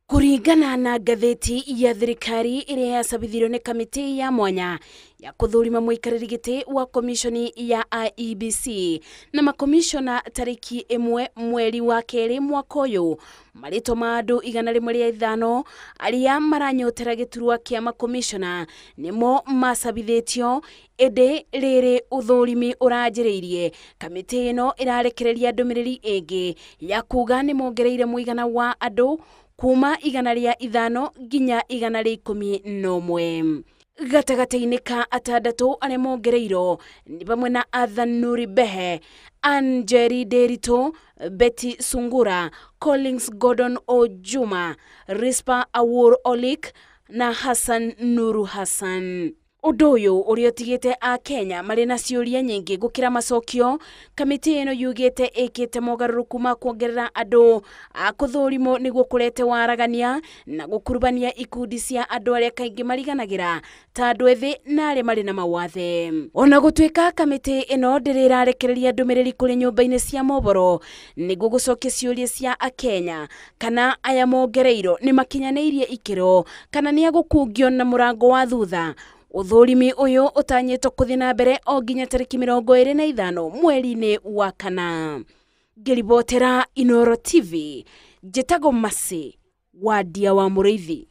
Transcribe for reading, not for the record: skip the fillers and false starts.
Kũringana na ngathĩti ya thirikari ĩrĩa yacabithirio nĩ kamĩtĩ ya mwanya ya kũthũrima mũikarĩri gĩtĩ wa komishoni ya IEBC na makomishona tarĩki 1 mweri wa 2 mwaka ũyũ, marĩtwa ma andũ 105 arĩa maranyotera gĩturwa kĩa makomishona nĩmo macabithĩtio, ĩndĩ rĩrĩ ũthũrimi ũranjĩrĩirie, kamĩtĩ ĩno ĩrarekereria ndũmĩrĩri ĩngĩ ya kuga nĩ mongereire mũigana wa andũ kuma 105 nginya 111. Gatagatĩ-inĩ ka 6 arĩa mongereirwo nĩ hamwe na Arthur Nuri Behe, Ann Njeri Nderitu, Betty Sungura, Collins Gordon Ojuma, Rispa Awuor Olik na Hassan Nuru Hassan. Ũndũ ũyũ ũrĩa ũtigĩte Akenya marĩ na ciũria nyingĩ gũkĩra macokio, kamĩtĩ ĩno yugĩte ĩkĩte mogarũrũku ma kuongerera andũ a kũthũrimwo nĩguo kũrete waragania na gũkurubania ikundi cia andũ arĩa kaingĩ mariganagĩra ta andũ ethĩ na arĩa marĩ na mawathe. Ona gũtuĩka kamĩtĩ ĩno ndĩrĩ ĩrarekereria ndũmĩrĩri kũrĩ nyũmba-inĩ cia mohoro nĩguo gũcokia ciũria cia Akenya kana aya mongereirwo nĩ makinyanĩirie ikĩro kana nĩ agũkungio na mũrango wa thutha. Ũthũrimi ũyũ ũtanyĩtwo kũthiĩ na mbere o nginya tarĩki 25 mweri-inĩ wa 4. Ngĩribotera Inooro TV, njĩtagwo Mercy Wandia wa Mũrĩithi.